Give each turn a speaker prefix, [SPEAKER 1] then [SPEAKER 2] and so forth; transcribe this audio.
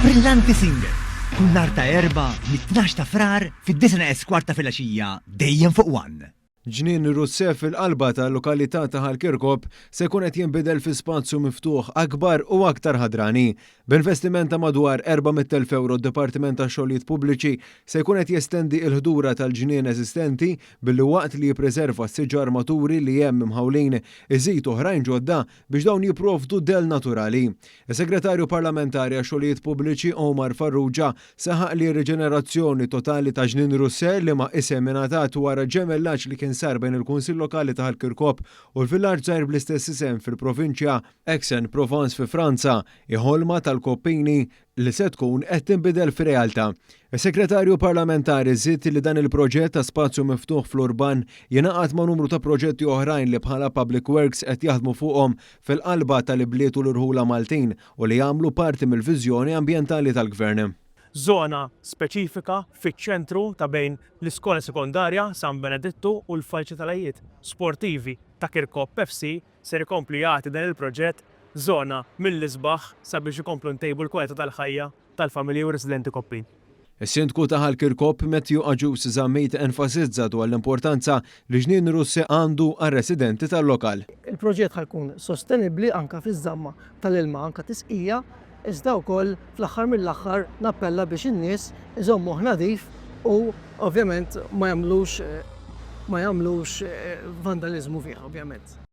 [SPEAKER 1] Brillanti Singer, kull nhar ta' Erbgħa mit-tnax ta' Frar fid-disgħa neqes kwart ta' filgħaxija dejjem fuq One.
[SPEAKER 2] Ġnien Rousseff fil-qalba tal-lokalità ta' Ħal Kirkop se jkun qed jinbidel fi spazju miftuħ akbar u aktar ħadrani. B'investiment ta' madwar 400,000 ewro d-Dipartiment tax-Xogħlijiet Pubbliċi se jkun qed jestendi l-ħdura tal-ġnien eżistenti billi waqt li jippreserva s-siġar maturi li hemm imħawlin iżid oħrajn ġodda biex dawn jipprovdu dell naturali. Is-Segretarju Parlamentari għax-Xogħlijiet Pubbliċi Omar Farrugia saħaq li r-riġenerazzjoni totali ta' Ġnien Rousset liema isem ingħatat wara ġemellaġġ li kien sar bejn il-Kunsill Lokali ta' Ħal Kirkop u l-villaġġ żgħir bl-istess isem fil-provinċja Aix-en-Provence fi Franza, hi ħolma tal-Koppini li se tkun qed tinbidel f'realtà. Is-Segretarju Parlamentari żied li dan il-proġett ta' spazju miftuħ fl-urban jingħaqad ma' numru ta' proġetti oħrajn li bħala Public Works qed jaħdmu fuqhom fil-qalba tal-ibliet u l-irħula Maltin u li jagħmlu parti mill-viżjoni ambjentali tal-Gvern.
[SPEAKER 3] Żona speċifika fiċ-ċentru ta' bejn l-iskola sekondarja San Benedittu u l-faċilitajiet sportivi ta' Kirkop FC ser ikompli jagħti dan il-proġett żona mill-isbaħ sabiex ikomplu ntejbu l-kwalità tal-ħajja tal-familji u r-residenti Koppin.
[SPEAKER 2] Is-Sindku ta' Ħal Kirkop, Matthew Agius Zammit enfasizza dwar l-importanza li Ġnien Russi għandu għar-residenti tal-lokal.
[SPEAKER 4] Il-proġett ħa jkun sostenibbli anke fiż-żamma tal-ilma anke tisqija, iżda wkoll fl-aħħar mill-aħħar nappella biex in-nies iżommuh nadif u ovvjament ma jagħmlux ma jagħmlux vandaliżmu fih ovvjament.